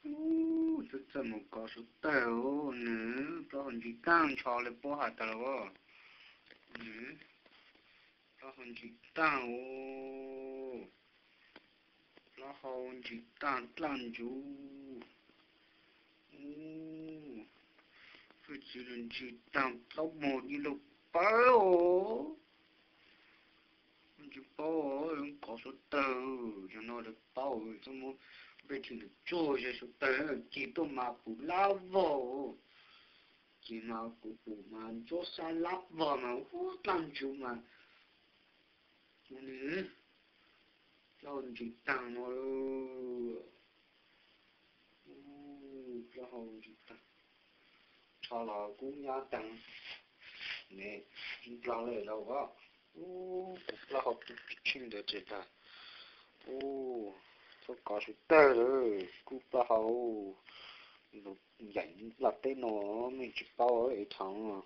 Ub, txawj txawj mus kov suav tawg os nws, plaub hau ntsis taag ntsho le puab has tas los. Nws, plaub hau ntsis taag os, plaub hau ntsis taag dlaaj ntsuv. Ub, hwj txwv los ntsis taag plaub mug di lug pawg os. Tsis paub, kov suav tawg, yog no lawv paub, txhob muab npej thim lawv tsuag ze suav tawg, ces tuaj mas pum lab vog, ces mas kuv pum mas ntsuab sab lab vog mas ub dlaaj ntsuv mas, nws, plaub hau ntsis taag no, plaub hau ntsis taag, rho los kub nyab taag, ne, nplog le lauj os. Ub, kuv plaub hau pw pig tsheej ntawd tsev tag. Ub, txhob kov suav tawg lawm, kuv plaub hau yaim nplaj teb no, mej tsis paub es thaum